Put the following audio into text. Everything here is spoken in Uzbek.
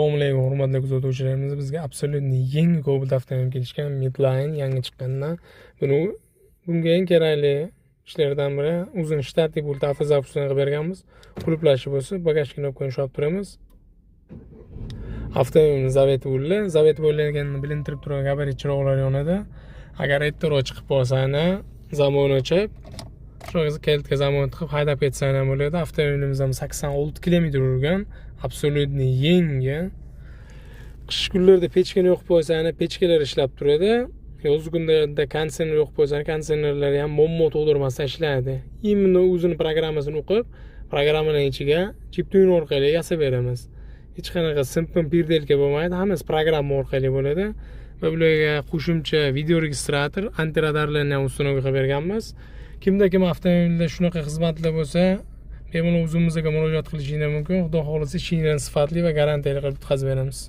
Assalomu alaykum, hurmatli kuzatuvchilarimiz. Bizga абсолютно yangi Cobalt avtomobil kelishgan, Midline yangi chiqqandan. Buni bunga eng kerakli ishlardan biri o'zini штатный pult автозапуск ini qilib berganmiz. Qulflashi bo'lsa, багаж knopkani ushlab turamiz. Avtomobilimiz завод bo'ldi. Завод bo'lganini bilintirib turgan gabarit chiroqlar yonadi. Agar ertaroq chiqib qolsani, замок ochib, shu kalitga замок tiqib haydab ketsan ham bo'ladi. Avtomobilimiz ham 86 kilometr yurgan, абсолютно yangi. Qish kunlarida pechkani yoqib qo'ysang, pechkalar ishlab turadi. Yoz kunlarida konditsioner yoqib qo'ysang, konditsionerlar ham muammo tug'dirmasdan ishlaydi. Именно o'zini programmasini o'qib, programmaning ichiga chip orqali yasab beramiz. Hech qanaqa sim-pim переделка bo'lmaydi, hammasi programma orqali bo'ladi. Va bularga qo'shimcha videoregistrator, antiradarlarni ham установка qilib berganmiz. Kimda kim avtomobilda shunaqa xizmatlar bo'lsa, bemalol o'zimizga murojaat qilishinglar mumkin. Xudo xohlasa, ishinglarni sifatli va garantiyali qilib bitkazib beramiz.